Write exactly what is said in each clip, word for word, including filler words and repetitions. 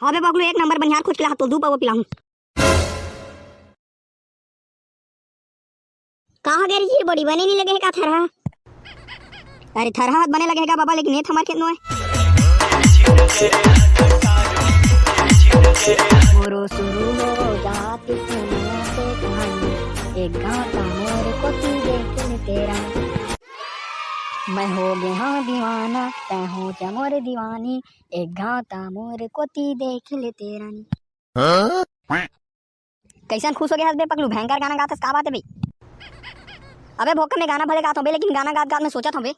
अबे पगलू, एक नंबर बनिहार खोज के ला, तो दू पउवा पिलाहूं। कहाँ गे रे चिरपोटी, बने नहीं लगे हे का थरहा? अरे थरहा बने लगे हे का बाबा, लेकिन ये थमार खेत नो है। मोरो शुरू हो जात इस दुनिया से कहानी, एक गाँव ता मोर कोती देख ले तेरा। मैं हो गे हूँ दीवाना, तै हो जा मोर दीवानी, एक गाँव ता मोर कोती देख ले तेरा। हाँ? कइसन खुश हो गे हस बे पगलू, भयंकर गाना गात हस, का बात हे बे? अबे भोक्का, मैं गाना भले गात हूँ बे, लेकिन गाना गात गात मैं सोचत हूँ बे।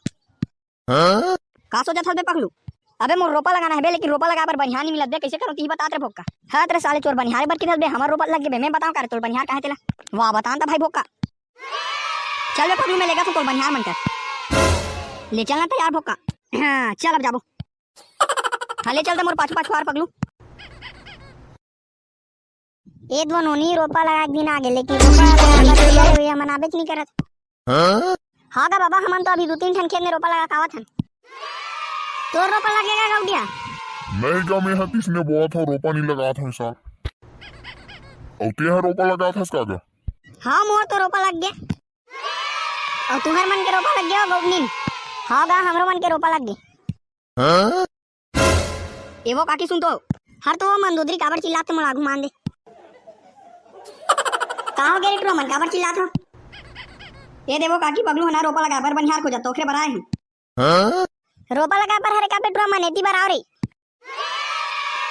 हाँ? का सोचत हस बे पगलू? अबे मोर रोपा लगाना हे बे, लेकिन रोपा लगाए बर बनिहार नहीं मिलत बे, कइसे करूँ तिही बतात रे भोक्का। हत रे साले चोर, बनिहार बर किधर बे, हमर रोपा लग गे बे, मैं बताऊँ का रे तोर बनिहार काहे तेला। वाह, बतान त भाई भोक्का। चल बे पगलू, मैं लेगत हूँ तोर बनिहार मन कर। ले चलना तैयार भोक्का। हाँ, चल अब जाबो। हाँ, ले चल दे मोर पाछू पाछू आर पगलू। ए दो नोनी रोपा लगा के दिन आ गे, लेकिन रोपा लगा के दिन आ गे, हमन आबेच नहीं करत। हाँ? हाँ गा बाबा, हमन तो अभी दू तीन ठन खेत में रोपा लगा के आवत हन। तोर रोपा लगे गा गौटिया? नहीं गा, मैं ह तिसने बोत हूँ, रोपा नहीं लगात हूँ सार। अउ ते ह रोपा लगात हस का गा? हाँ, मोर तो रोपा लग गे। अउ तुहर मन के रोपा लग गे हो गौटनीन? हाँ गा, हमरो मन के रोपा लग गे। हाँ? ए वो काकी सुन तो। हर तो वो मंदोदरी काबर चिल्लात मोला घुमान दे। का हो गे रे टुरा मन, काबर चिल्लात हो? ए देवो काकी, पगलू ह ना रोपा लगाए बर बनिहार खोजत, ओखरे बर आए हूँ। हाँ? रोपा लगाए बर हरे का बे टुरा मन, एती बर आओ रे।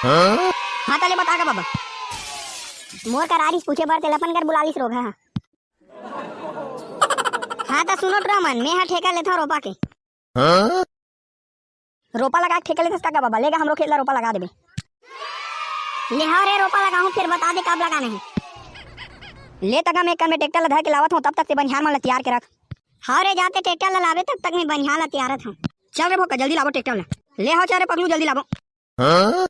हाँ? हाँ, तले बता का बाबा। मोर कर आरिस पूछे बर, तेला अपन कर बुला लिस रोगहा ह। हाँ, त सुनो टुरा मन, मैं ह ठेका लेथव रोपा के। हाँ? रोपा लगा के ठेका लेथस का गा बाबा, लेगा हमरो खेत ला रोपा लगा देबे। ले हव रे, रोपा लगाहूँ, फिर बता दे कब लगाना हे। ले तगा, मैं कर में ट्रैक्टर ला धर के लावत हूँ, तब तक ते बनिहार मन ला तियार के रख। हव रे, जाते ट्रैक्टर ला लाबे, तब तक मैं बनिहार ला तियारत हूँ। चल रे भोक्का, जल्दी लाबो ट्रैक्टर ला। ले हव, चल रे पगलू, जल्दी लाबो। हाँ?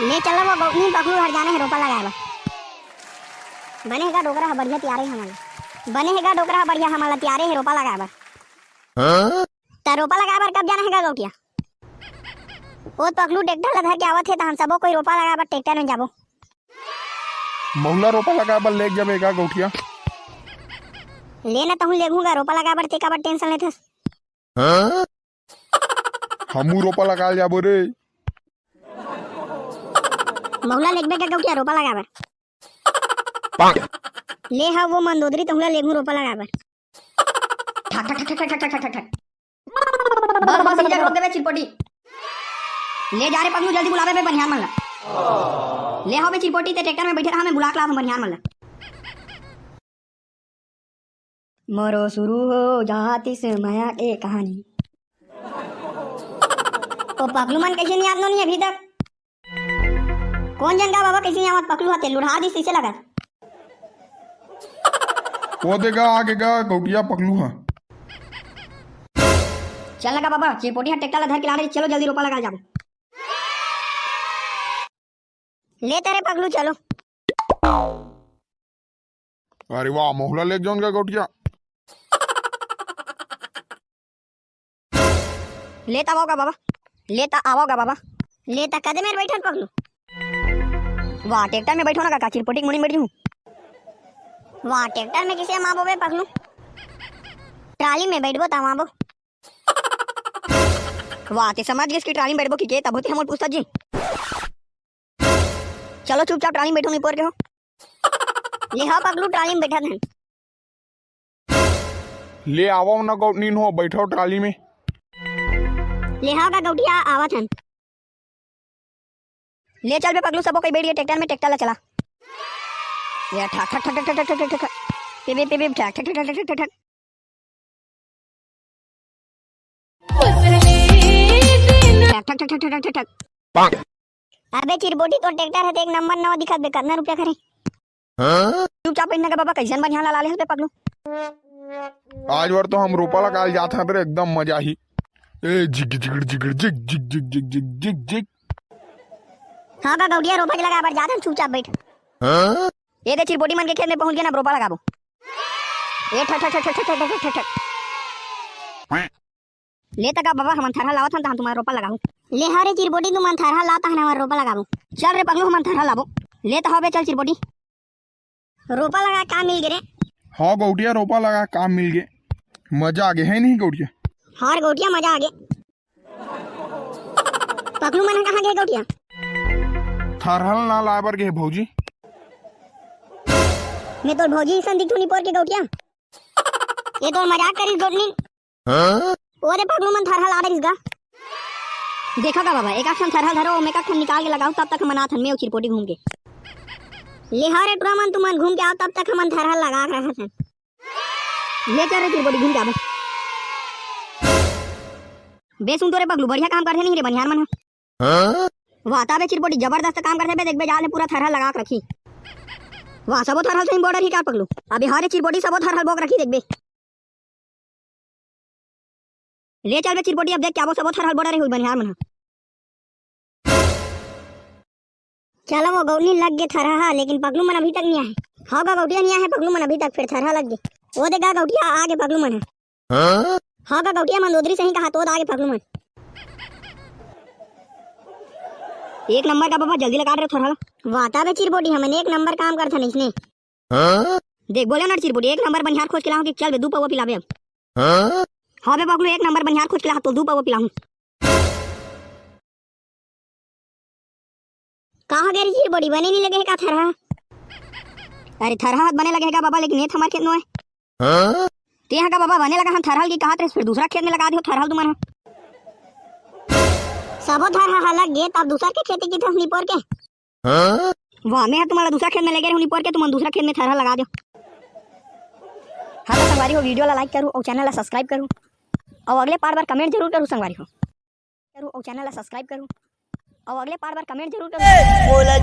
ले चल वो गौटनी, पगलू घर जाने हे रोपा लगाए बर। बने हे गा डोकरा ह बढ़िया तियारे हे हमन ला। बने हे गा डोकरा ह बढ़िया हमन ला तियारे हे रोपा लगाए बर। हाँ? त रोपा लगाए बर कब जाना हे गा गौटिया? ओ पगलू ट्रैक्टर ला धर के आवत हे, तहन सबो कोई रोपा लगाए बर ट्रैक्टर में जाबो। महुला रोपा लगाए बर लेग जाबे गा गौटिया? ले ना तहूँ लेगहूँ गा रोपा लगाए बर, ते काबर टेंशन लेथस? हाँ? हमू रोपा लगाए जाबो रे। महुला लेगबे का गौटिया रोपा लगाए बर? ले हव वो मंदोदरी, तहुला लेगहूँ रोपा लगाए बर। ठक, ठक, ठक। बस, बस, इही जग रोक देबे चिरपोटी। ले जा रे पगलू, जल्दी बुलाबे बे बनिहार मन ला। ले हव बे चिरपोटी, ते ट्रैक्टर में बइठे रहा, मैं बुला के लात हूँ बनिहार मन ला। मोरो शुरू हो जातिस मया के कहानी। ओ पकलू मन कइसे नइ आत नोनी अभी तक? कोन जन गा बाबा कइसे नइ आवत पकलू ह, ते लुढ़ा दिस कइसे लगत? ओ दे गा, आगे गा गौटिया पकलू ह। चल ना गा बाबा, चिरपोटी ह ट्रैक्टर ला धर के ला रही, चलो जल्दी रोपा लगा जाबो। ले तरे पगलू चलो। अरे वाह, मोहला ले जौन का गौटिया। ले त आवो गा बाबा, ले त आवो गा बाबा। ले त कदे मेर बैठन पगलू। वाह, ट्रैक्टर में बैठो ना काका, चिरपोटी के मुड़ी में बैठ जूं। वाह, ट्रैक्टर में किसे माबो बे पगलू? ट्राली में बैठबो त माबो। वाह, ते समझ गेस कि ट्राली में बैठबो कि के, तभो ते हमन पूछता जी। चलो चुपचाप ट्राली में बैठो, नहीं पोर के हो। ले हो पगलू, ट्राली में बैठा था। ले आवो ना गौ-, नीन हो, बैठो ट्राली में। ले हो का गौटिया, आवत हन। ले चल बे पगलू, सबो कोई बैठ गए ट्रैक्टर में, ट्रैक्टर ला चला। ये ठक, ठक, ठक। पिप, पिप, पिप, पिप, ठक, ठक, ठक। ठक, ठक, ठक, ठक, ठक, ठक। अबे चिरपोटी, तोर ट्रैक्टर है तो एक नंबर नवा दिखत बे, कतना रुपया करे? चुपचाप बैठना का बाबा, कैसन बनिहार ला ले हस बे पगलू? आज बार तो हम रोपा लगा जात हन रे, एकदम मजा ही। ए जिग जिगड़ जिगड़ जिग जिग जिग जिग जिग जिग जिग। हाँ का गौटिया, रोपा के लगा बर जात हन, चुपचाप बैठ। हाँ? ए दे चिरपोटी मन के खेत में पहुंच गए ना, रोपा लगाबो। ए ठक ठक ठक ठक ठक ठक ठक। ले तक बाबा, हमन थरहा लावत हन, तहन तुम्हारा रोपा लगाहूं। ले हव रे चिरपोटी, तुमन थरहा लाव, तहन हमन रोपा लगाबो। चल रे पगलू, हमन थरहा लाबो। ले त हव बे, चल चिरपोटी। रोपा लगा काम मिल गे रे। हाँ गौटिया, रोपा लगा काम मिल गे। मजा आ गे है नहीं गौटिया? हाँ रे गौटिया, मजा आ गे। पगलू मन कहाँ गे गौटिया? थरहा ल ना लाए बर गे हे भौजी। मैं तोर भौजी असन दिखथों निपोर के गौटिया? ये तोर मजाक करिस गोटनी। हाँ? ओ दे पगलू मन थरहा ला डरिस गा। देखा का बाबा, एक ठन थरहा धरो, ओमे एक ठन निकाल के लगाओ, तब तक हमन आथन, मैं अउ चिरपोटी घूम के। ले हव रे टुरा मन, तुमन घूम के आओ, तब तक हमन थरहा लगा के रखत हन। ले चल रे चिरपोटी, घूम के आबो। बे सुन तो रे पगलू, बढ़िया काम करथे नहीं रे बनिहार मन ह। हाँ? वाह, तबे चिरपोटी जबरदस्त काम करथे बे, देखबे जाल में पूरा थरहा लगा के रखी। वाह, सबो थरहा सही बो डरही का पगलू? अबे हाँ रे चिरपोटी, सबो थरहा बो के रखी देखबे। ले चल बे चिरपोटी, अब देख के आबो, सबो थरहा बो डरे होही बनिहार मन ह। चलो वो गौनी लग गे थरहा, लेकिन पगलू मन अभी तक नहीं आए। हाँ गा गौटिया नहीं आए हैं पगलू मन अभी तक, फिर थरहा लग गे। वो दे गा गौटिया आ गे पगलू मन ह। हाँ? हाँ गा गौटिया मन दोदरी सही कहा तो आ गे पगलू मन। एक नंबर का बाबा, जल्दी लगा रहे हो थरहा। वाह तबे चिरपोटी, हमन एक नंबर काम करथन इसने। हाँ? देख बोले ना चिरपोटी, एक नंबर बनिहार खोज के लाहूं कि चल बे दू पौवा पिलाबे अब। हाँ? हाँ बे पगलू, एक नंबर बनिहार खोज के लाहूं तो दू पौवा पिलाहूं। का हो गे रे चिरपोटी, बने नहीं लगे हे का थरहा? अरे थरहा बने लगे हे का बाबा, लेकिन ये तो हमार खेत नो है। हाँ? तेहा का बाबा बने लगा हन थरहा ल कि कहत रहे, फिर दूसरा खेत में लगा दियो थरहा ल तुमन ह। सबो थरहा ह लग गे, तब दूसर के खेती किथस निपोर के। हाँ? वाह, मैं ह तुम्हारा दूसरा खेत में लगे रहूं निपोर के, तुमन दूसरा खेत में थरहा लगा दो। हाँ तो संगवारी हो, video ला like करू और channel ला subscribe करू और अगले part बर comment जरूर करू संगवारी हो। करू और channel ला subscribe करू और अगले part बर comment जरूर करू। मोला